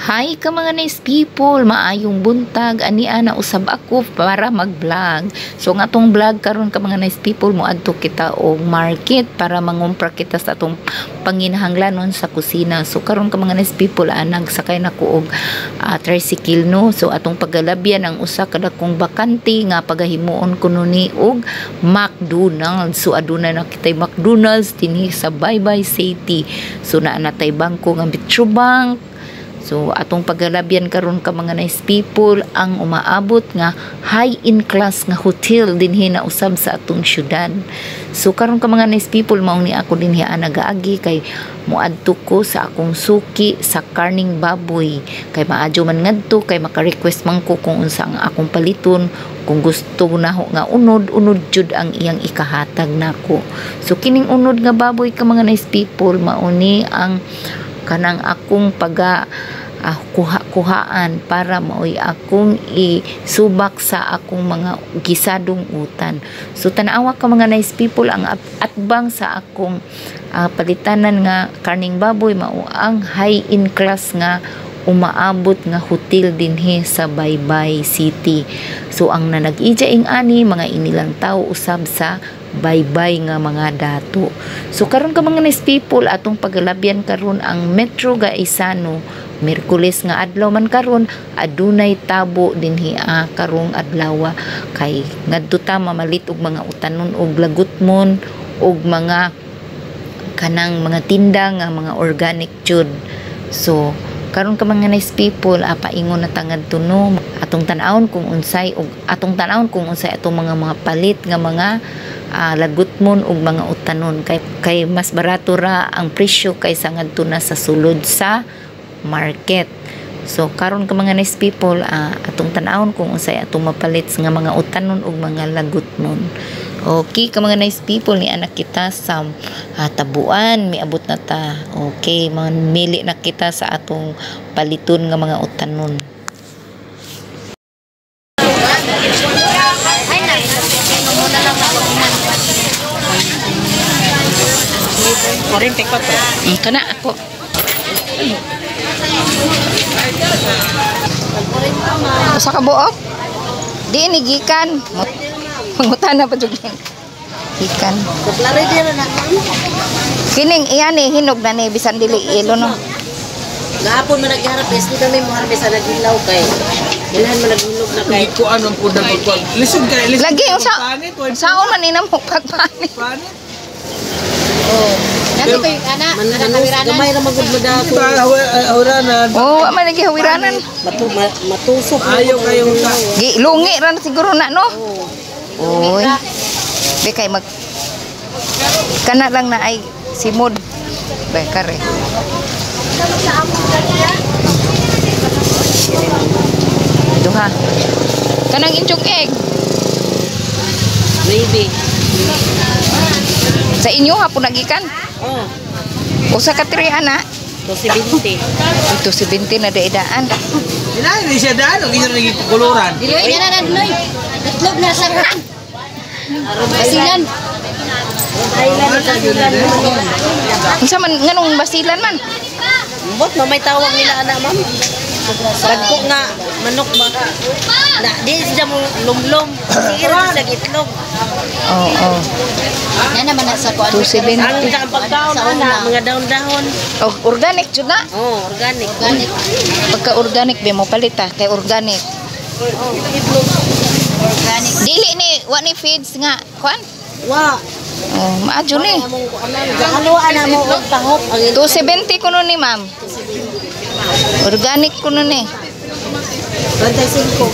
Hi ka mga nice people, maayong buntag. Ania na usab ako para mag-vlog. So nga atong vlog karon ka mga nice people, moadto kita og market para mangumpra kita sa atong panginahanglanon sa kusina. So karon ka mga nice people, nagsakay na ko og tricycle, no. So atong pagalabyan ang usa ka dakong bakante nga pagahimuon kuno ni og McDonald's. So aduna na kitay McDonald's dinhi sa Baybay City. So naa na tay bangko nga Metrobank. So atong pagalabyan karon ka mga nice people ang umaabot nga high in class nga hotel dinhi na usab sa atong syudad. So karon ka mga nice people, mao ni ako dinhi nagaagi kay moadto ko sa akong suki sa karning baboy kay maadyo man ngadto kay maka-request man ko kung unsa ang akong paliton. Kung gusto naho nga unod, unod jud ang iyang ikahatag nako. So kining unod nga baboy ka mga nice people, mao ni ang kanang akong paga kuha-kuhaan para maoy akong isubak sa akong mga gisadong utan. So tanawa ka mga nice people, ang atbang sa akong palitanan nga karning baboy mao ang high in class nga umaabot nga hotel dinhi sa Baybay City. So ang nanag-ija ing ani mga inilang tao usab sa Baybay nga mga dato. So karon ka mga nice people, atong pagalabyan karon ang Metro Gaisano. Miyerkules nga adlaw man karon, adunay tabo dinhi karong adlaw kay ngadto ta mamalit og mga utanon og lagutmon og mga kanang mga tinda nga mga organic jud. So karon ka mga nice people, paingon na ta ngadto, no. Atong tan-awon kung unsay og atong tan-awon kung unsay atong mga palit nga mga lagutmon og mga utanon kay mas barato ra ang presyo kaysa ngadto na sa sulod sa market. So karon ka mga nice people, atong tan-awon kung unsay atong mapalit nga mga utanon og mga lagutmon. Okay ka mga nice people, ni anak kita sa tabuan, miabot na ta. Okay, mamili na kita sa atong paliton nga mga utanon. Ay na, muna lang ako. 44. Kana ako. Usa ka buok? Di ni gikan. Mangutana pa jud. Gikan. Kining iyan ni hinog na ni bisan dili ilo, no. Gahapon man nag-harvest, di kami mo harvest sa naghilaw kay. Ilhan man naghilog na kay. Ko anong po na pagpag. Lisod kay lisod. Lagi unsa Panit, oy, saon man ina mo pagpanit. Panit. Oh. Nandito yung anak, Man gamay ra magud mo Di dato. ba hawranan? Oh, wa man lagi hawiranan. Matu matusok. Ayaw kayong ka. Gi lungi ra na siguro na, no. Oy. Di kay mag kana lang na ay simod. Bay kare. Duha. Kanang inyong egg. Maybe. Sa inyo hapon nagikan. Oh, Usa ka tray ana. 270. Ito 70 na daidaan. Ina ni siya daan og inyo naging kuluran. Dili na na na. Itlog na sa basilan. Unsa man nganong basilan man? Bot no may tawag nila ana, ma'am. Dagko nga manok ba? Na di siya mo lumlom. Sige ra sa itlog. Oo. Oh, Na naman na sa kuan. 270. Ang pagkaon ana mga dahon-dahon. Oh, organic jud na. Oh, organic. Organic. Pagka organic be mo palit ah, kay organic. Itlog. Organic. Dili ni wa ni feeds nga kuan. Wa. Oh, maadyo ni. Among kuanan. Ano ana mo og tahop ang 270 kuno ni, ma'am. Organic kuno ni. 35 kilo.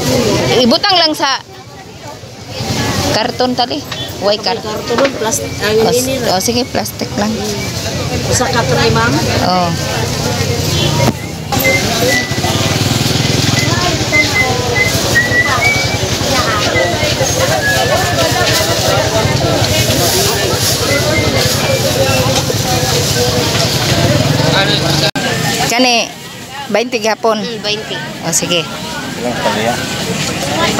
Ibutang lang sa karton tali. Way karton. Karton plastic ang Oh, ini ra. oh, sige, plastic lang. Usa ka tray, ma'am. Oh. Kani 20 gapon. 20. O sige.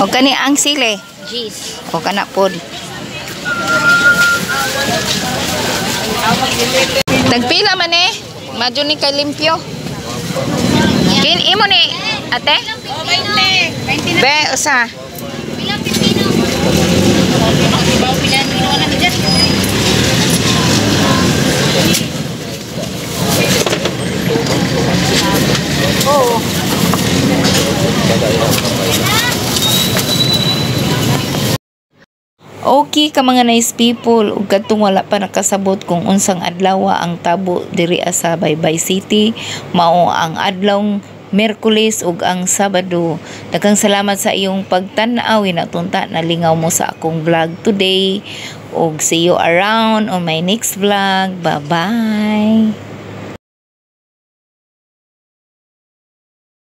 O kani ang sili. Jeez. O kana pod. Tagpila man eh. Madyo ni kay limpyo. Kin Imo ni, ate? 20. 20. Be, usa. Bilang pipino. Okay ka mga nice people, ug kadtong wala pa nakasabot kung unsang adlaw ang tabo diri sa Baybay City, mao ang adlawng Miyerkules ug ang Sabado. Daghang salamat sa iyong pagtan-aw, hinatunta nalingaw mo sa akong vlog today, ug see you around on my next vlog. Bye-bye.